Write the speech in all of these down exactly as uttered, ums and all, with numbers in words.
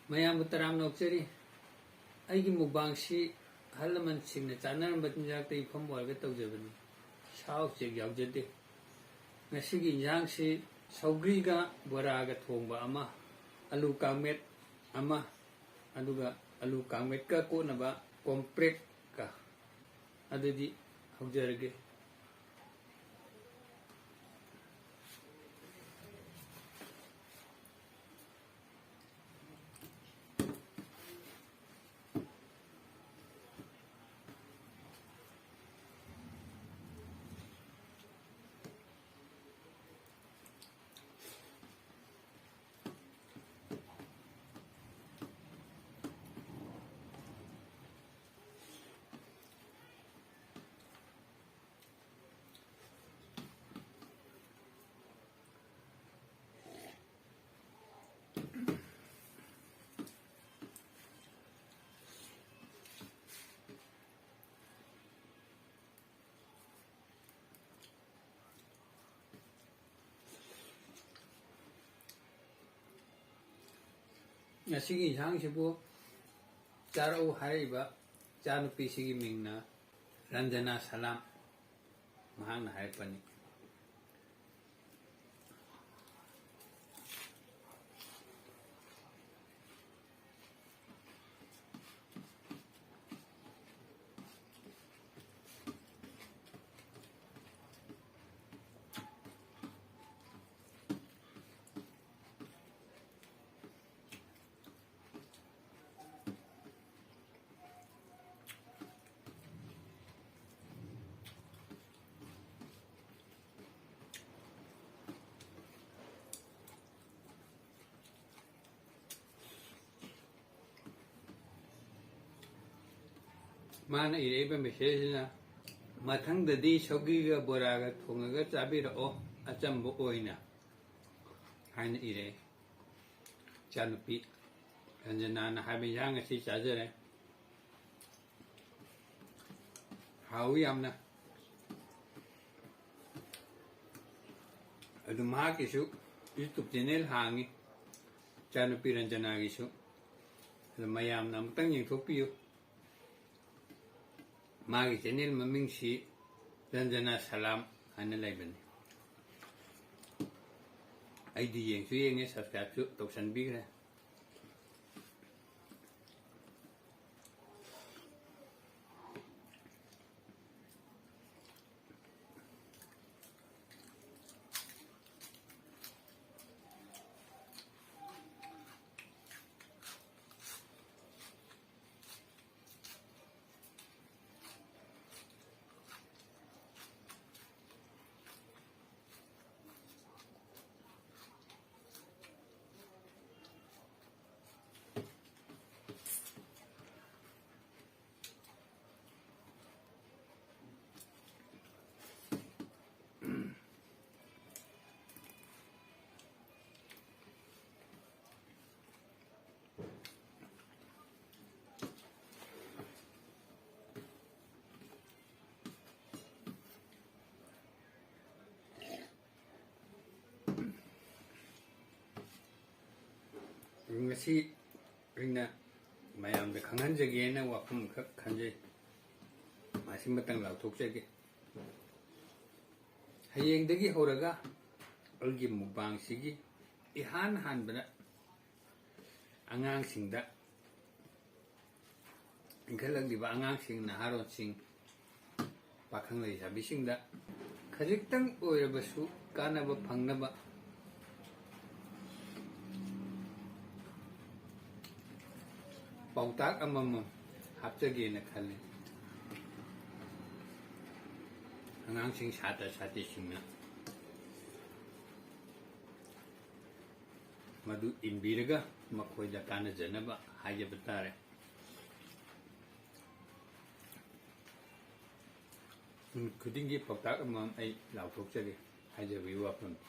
ꯃꯌꯥꯝꯕꯨ ꯇꯔꯥꯝꯅ ꯑꯣꯛꯆꯔꯤ꯫ ꯑꯩꯒꯤ ꯃꯨꯛꯕꯥꯡꯁꯤ ꯑꯍꯜ ꯂꯃꯟꯁꯤꯡꯅ ꯆꯥꯅꯔꯝꯕ ꯆꯤꯟꯖꯥꯛꯇ ꯌꯨꯝꯐꯝ ꯑꯣꯏꯔꯒ ꯇꯧꯖꯕꯅꯤ꯫ ꯁꯥ ꯎꯆꯦꯛ ꯌꯥꯎꯖꯗꯦ꯫ ꯉꯁꯤꯒꯤ ꯏꯟꯖꯥꯡꯁꯤ ꯁꯧꯒ꯭ꯔꯤꯒ ꯕꯣꯔꯥꯒ ꯊꯣꯡꯕ ꯑꯃ, ꯑꯂꯨ ꯀꯥꯡꯃꯦꯠ ꯑꯃ, ꯑꯗꯨꯒ ꯑꯂꯨ ꯀꯥꯡꯃꯦꯠꯀ ꯀꯣꯠꯅꯕ ꯀꯣꯝꯄ꯭ꯔꯦꯛꯀ꯫ ꯑꯗꯨꯗꯤ ꯍꯧꯖꯔꯒꯦ꯫ ꯉꯁꯤꯒꯤ ꯏꯟꯁꯥꯡꯁꯤꯕꯨ ꯆꯥꯔꯛꯎ ꯍꯥꯏꯔꯛꯏꯕ ꯏꯆꯥꯅꯨꯄꯤꯁꯤꯒꯤ ꯃꯤꯡꯅ ꯔꯟꯖꯅꯥ ꯁꯂꯥꯝ꯫ ꯃꯍꯥꯛꯅ ꯍꯥꯏꯔꯛꯄꯅꯤ꯫ ꯃꯥꯅ ꯏꯔꯛꯏꯕ ꯃꯦꯁꯦꯖꯁꯤꯅ, "ꯃꯊꯪꯗꯗꯤ ꯁꯧꯒ꯭ꯔꯤꯒ ꯕꯣꯔꯥꯒ ꯊꯣꯡꯉꯒ ꯆꯥꯕꯤꯔꯛꯑꯣ, ꯑꯆꯝꯕ ꯑꯣꯏꯅ" ꯍꯥꯏꯅ ꯏꯔꯛꯑꯦ꯫ ꯏꯆꯥꯅꯨꯄꯤ ꯔꯟꯖꯅꯥꯅ ꯍꯥꯏꯕ ꯏꯟꯖꯥꯡ ꯑꯁꯤ ꯆꯥꯖꯔꯦ꯫ ꯍꯥꯎꯏ ꯌꯥꯝꯅ꯫ ꯑꯗꯨ ꯃꯍꯥꯛꯀꯤꯁꯨ YouTube channel ꯍꯥꯡꯉꯤ, ꯏꯆꯥꯅꯨꯄꯤ ꯔꯟꯖꯅꯥꯒꯤꯁꯨ꯫ ꯑꯗꯨ ꯃꯌꯥꯝꯅ ꯑꯃꯨꯛꯇꯪ ꯌꯦꯡꯊꯣꯛꯄꯤꯌꯨ꯫ ꯃꯥꯒꯤ ꯆꯦꯅꯦꯜ ꯃꯃꯤꯡꯁꯤ ꯔꯟꯖꯅꯥ ꯁꯂꯥꯝ ꯍꯥꯏꯅ ꯂꯩꯕꯅꯤ꯫ ꯑꯩꯗꯤ ꯌꯦꯡꯁꯨ ꯌꯦꯡꯉꯦ, ꯁꯕꯁꯀ꯭ꯔꯥꯏꯕꯁꯨ ꯇꯧꯁꯟꯕꯤꯈ꯭ꯔꯦ꯫ ꯉꯁꯤ ꯑꯩꯅ ꯃꯌꯥꯝꯗ ꯈꯪꯍꯟꯖꯒꯦꯅ ꯋꯥꯐꯝ ꯈꯛ ꯈꯟꯖꯩ꯫ ꯃꯁꯤꯃꯇꯪ ꯂꯥꯎꯊꯣꯛꯆꯒꯦ꯫ ꯍꯌꯦꯡꯗꯒꯤ ꯍꯧꯔꯒ ꯑꯩꯒꯤ ꯃꯨꯛꯕꯥꯡꯁꯤꯒꯤ ꯏꯍꯥꯟ ꯍꯥꯟꯕꯗ ꯑꯉꯥꯡꯁꯤꯡꯗ, ꯏꯟꯈꯠꯂꯛꯂꯤꯕ ꯑꯉꯥꯡꯁꯤꯡ, ꯅꯍꯥꯔꯣꯜꯁꯤꯡ, ꯄꯥꯈꯪ ꯂꯩꯁꯥꯕꯤꯁꯤꯡꯗ ꯈꯖꯤꯛꯇꯪ ꯑꯣꯏꯔꯕꯁꯨ ꯀꯥꯟꯅꯕ ꯐꯪꯅꯕ ꯄꯥꯎꯇꯥꯛ ꯑꯃꯃꯝ ꯍꯥꯞꯆꯒꯦꯅ ꯈꯜꯂꯤ꯫ ꯑꯉꯥꯡꯁꯤꯡ, ꯁꯥꯇ꯭ꯔ ꯁꯥꯇ꯭ꯔꯤꯁꯤꯡꯅ ꯃꯗꯨ ꯏꯟꯕꯤꯔꯒ ꯃꯈꯣꯏꯗ ꯀꯥꯟꯅꯖꯅꯕ ꯍꯥꯏꯖꯕ ꯇꯥꯔꯦ꯫ ꯅꯨꯃꯤꯠ ꯈꯨꯗꯤꯡꯒꯤ ꯄꯥꯎꯇꯥꯛ ꯑꯃꯃꯝ ꯑꯩ ꯂꯥꯎꯊꯣꯛꯆꯒꯦ, ꯍꯥꯏꯖꯕꯒꯤ ꯋꯥꯐꯝꯅꯤ꯫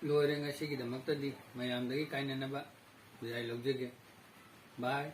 ꯂꯣꯏꯔꯦ ꯉꯁꯤꯒꯤꯗꯃꯛꯇꯗꯤ꯫ ꯃꯌꯥꯝꯗꯒꯤ ꯀꯥꯏꯅꯅꯕ ꯕꯤꯗꯥꯏ ꯂꯧꯖꯒꯦ꯫ ꯕꯥꯏ꯫